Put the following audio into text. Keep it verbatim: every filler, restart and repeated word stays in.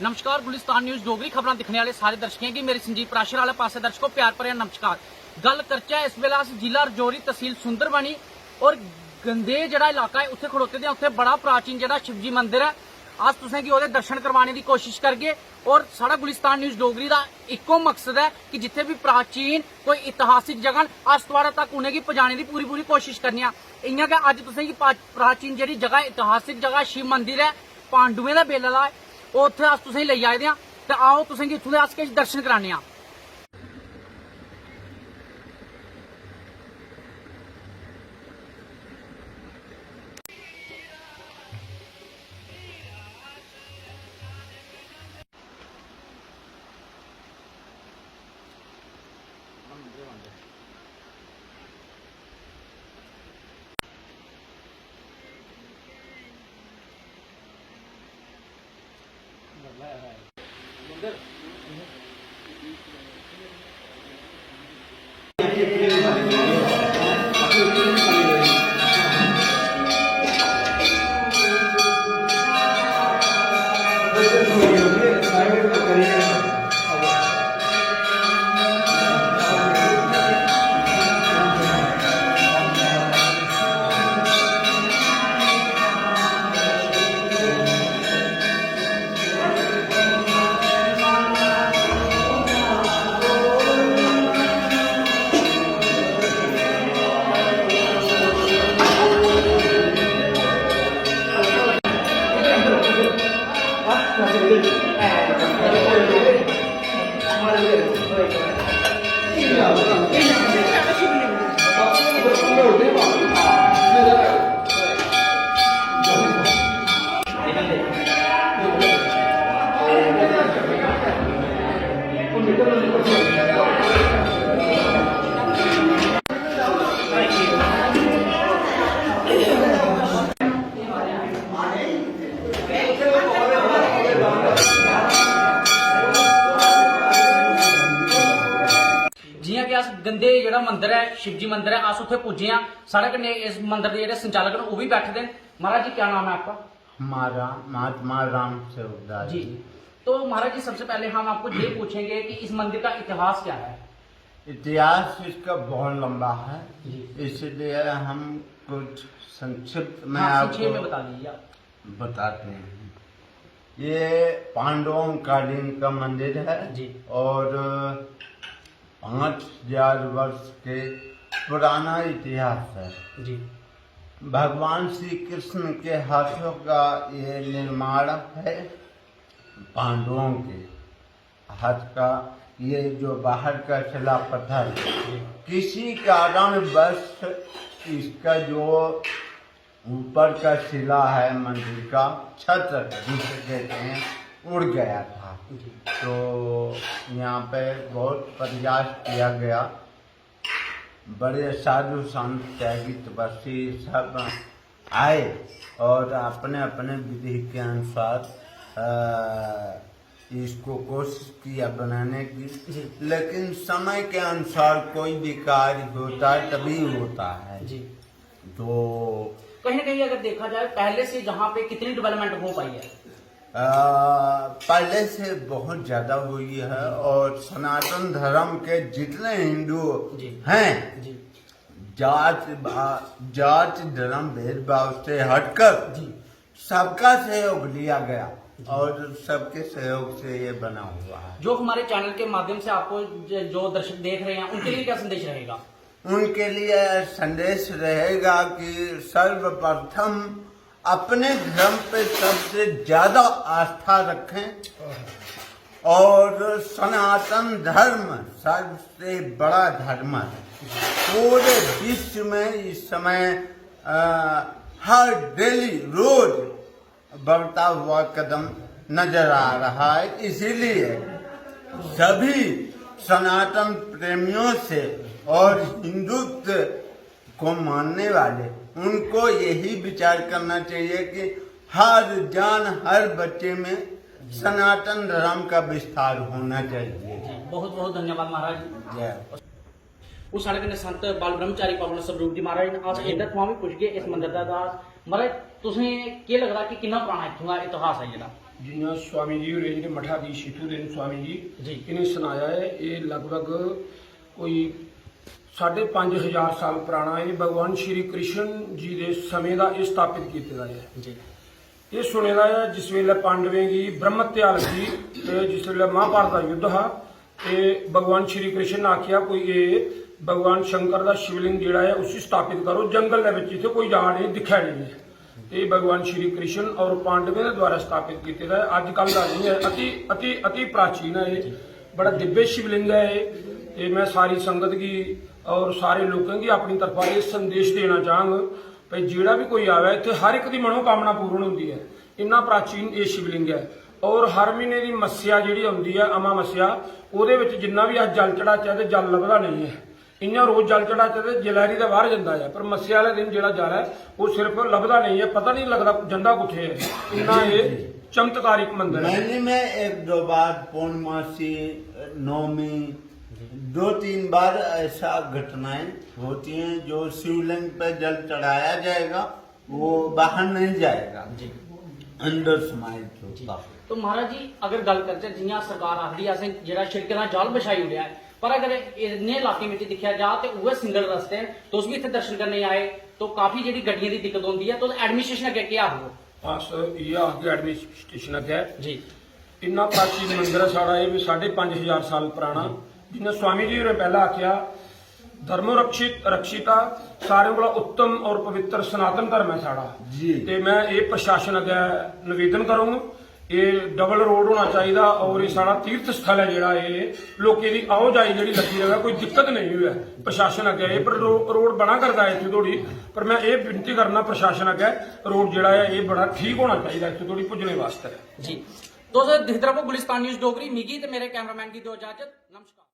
नमस्कार, गुलिस्तान न्यूज़ डोगरी खबरां दिक्खने आह्ले सारे दर्शकें गी मेरी संजीव प्राशर आह्ले पासै दर्शको प्यार भरेआ नमस्कार। गल्ल करचै इस बेल्लै अस जिला रजौरी, तसील सुंदरबनी और गंदे जेह्ड़ा इलाका ऐ, उत्थै खड़ोते दे आं। उत्थै बड़ा प्राचीन जेह्ड़ा शिवजी मंदिर ऐ, अस तुसें गी ओह्दे दर्शन करवाने दी कोशिश करगे। और साढ़ा गुलिस्तान न्यूज़ डोगरी दा इक्को मकसद ऐ कि जित्थै बी प्राचीन कोई इतिहासिक जगह न, अस थुआढ़े तक उ'नेंगी पजाने दी पूरी पूरी कोशिश करने आं। इ'यां गै अज्ज तुसें गी पा-, प्राचीन जेह्ड़ी जगह, इतिहासिक जगह शिव मंदिर ऐ, पांडुएं दा बेला दा ऐ, ओह् उत्थै अस तुसेंगी लेई आए दे आं। ते आओ, तुसेंगी इत्थूं दे अस किश दर्शन कराने आं। जियां कि अस गंदे जेह्ड़ा मंदर ऐ, शिवजी मंदर ऐ, अस उत्थै पुज्जे आं। साढ़े कन्नै इस मंदर दे जेह्ड़े संचालक न, ओह् बी बैठे दे न। महाराज जी, क्या नाम है आपका? हमारा महात्मा राम सेवक दास जी। जी। तो महाराज जी, सबसे पहले हम आपको ये पूछेंगे कि इस मंदिर का इतिहास क्या है? इतिहास इसका बहुत लंबा है, जी। इसलिए हम कुछ संक्षिप्त में हाँ, आपको संक्षेप में बता दीजिए आप। बताते हैं। ये पांडवों कालीन का मंदिर है जी। और पाँच हजार वर्ष के पुराना इतिहास है। जी। भगवान श्री कृष्ण के हाथों का ये निर्माण है, पांडवों के हाथ का। ये जो बाहर का शिला पत्थर, किसी कारणवश इसका जो ऊपर का शिला है मंदिर का, छत जिसे कहते हैं, उड़ गया था। जी। तो यहाँ पे बहुत प्रयास किया गया, बड़े साधु संत, त्यागी तपस्वी सब आए और अपने अपने विधि के अनुसार, अ, इसको कोशिश किया बनाने की। जी। लेकिन समय के अनुसार कोई भी कार्य होता है, तभी होता है। जी। तो कहीं ना कहीं अगर देखा जाए, पहले से यहाँ पे कितनी डेवलपमेंट हो पाई है? अ, पहले से बहुत ज्यादा हुई है और सनातन धर्म के जितने हिंदू जी। हैं, जी। जात भा-, जात धर्म भेदभाव से हटकर जी। सबका सहयोग लिया गया जी। और सबके सहयोग से ये बना हुआ है। जो हमारे चैनल के माध्यम से आपको ज-, जो दर्शक देख रहे हैं, उनके लिए क्या संदेश रहेगा? उनके लिए संदेश रहेगा कि सर्वप्रथम अपने धर्म पे सबसे ज्यादा आस्था रखें और सनातन धर्म सबसे बड़ा धर्म है। पूरे विश्व में इस समय, अ, हर डेली, रोज बढ़ता हुआ कदम नजर आ रहा है। इसीलिए सभी सनातन प्रेमियों से और हिंदुत्व को मानने वाले, उनको यही विचार करना चाहिए कि हर जान, हर बच्चे में सनातन धर्म का विस्तार होना चाहिए। जी, बहुत बहुत धन्यवाद महाराज। जय। ओह् साढ़े कन्नै संत बाल ब्रह्मचारी पावन स्वरूप जी महाराज न। अस इंदे थमां बी पुच्छगे इस मंदर दा इतिहास। महाराज, तुसें केह् लगदा कि किन्ना पराना इत्थूं दा इतिहास ऐ जेह्ड़ा? जियां स्वामी जी होरें, जेह्ड़े मठाधीश इत्थूं दे न, स्वामी जी, जी। इ'नें सनाया ऐ, एह् लगभग कोई साढ़े पंज हजार साल पराना, एह् भगवान श्री कृष्ण जी दे समें दा एह् स्थापित कीते दा ऐ। जी। एह् सुने दा ऐ, जिस बेल्लै पांडवें गी ब्रह्म हत्या लग्गी ते जिस बेल्लै महाभारत दा युद्ध हा, ते भगवान श्री कृष्ण ने आखेआ, कोई एह् भगवान शंकर दा शिवलिंग जेह्ड़ा ऐ, उसी स्थापित करो जंगल दे बिच, जित्थै कोई जा नेईं, दिक्खै नेईं ऐ। ते भगवान श्री कृष्ण और पांडवें दे द्वारा स्थापित कीते दा ऐ, अज्जकल दा नहीं ऐ, अति अति अति प्राचीन ऐ एह्, बड़ा दिव्य शिवलिंग ऐ एह्। ते मैं सारी संगत गी और सारे लोकें गी अपनी तरफा एह् संदेश देना चाहंग, भाई, जेह्ड़ा बी कोई आवै, इत्थै हर इक दी मनोकामना पूर्ण होंदी ऐ। इन्ना प्राचीन एह् शिवलिंग ऐ। और हर म्हीने दी मस्सेआ जेह्ड़ी औंदी ऐ, अमावस्या, ओह्दे बिच जिन्ना बी अस जल चढ़ाचै ते जल लभदा नेईं ऐ। इ'यां रोज जल चढ़ाचै ते जलैरी दे बाहर जंदा ऐ, पर मस्सेआ आह्ले दिन जेह्ड़ा जल ऐ, ओह् सिर्फ लभदा नेईं ऐ, पता निं लगदा जंदा कुत्थै ऐ। इन्ना एह् चमत्कारिक मंदर ऐ। महीने में एक दो बार, पूर्णमासी, नवमी, दो तीन बार ऐसा घटनाएं होती हैं जो शिवलिंग पे जल चढ़ाया जाएगा, वो बाहर नहीं जाएगा, अंदर समाहित होता। तो महाराज जी, अगर गल्ल करचै, जियां सरकार आखदी, असें जेह्ड़ा शिड़कें दा जाल बछाई ओड़ेआ ऐ, पर अगर इन्ने इलाकें बिच दिक्खेआ जा ते उ'ऐ सिंगल रस्ते न। तुस बी इत्थै दर्शन करने आए, तो काफी जेह्ड़ी गड्डियें दी दिक्कत होंदी ऐ, तुस एडमिनिस्ट्रेशन अग्गें केह् आखदे ओ? अस इ'यै आखगे एडमिनिस्ट्रेशन अग्गै, जी। इन्ना प्राचीन मंदर ऐ साढ़ा, एह् बी साढ़े पंज हजार साल पराना। जियां स्वामी जी होरें पैह्लें आखेआ, धर्मो रक्षित रक्षिता, सारें कोला उत्तम और पवित्र सनातन धर्म ऐ साढ़ा। जी। ते मैं एह् प्रशासन अग्गै निवेदन करूंग, एह् डबल रोड होना चाहिदा और एह् साढ़ा तीर्थ स्थल ऐ जेह्ड़ा, एह् लोकें दी आओ जाई जेह्ड़ी लग्गी र'वै, कोई दिक्कत नेईं होऐ। प्रशासन अग्गै एह् पर रो-, रोड बना करदा ऐ इत्थूं धोड़ी, पर मैं एह् विनती करना प्रशासन अग्गै, रोड जेह्ड़ा ऐ एह् बड़ा ठीक होना चाहिदा इत्थूं धोड़ी पुज्जने वास्तै। जी। तुस दिखदे र'वो गुलिस्तान न्यूज डोगरी। मिगी ते मेरे कैमरामैन गी देओ इजाजत। नमस्कार।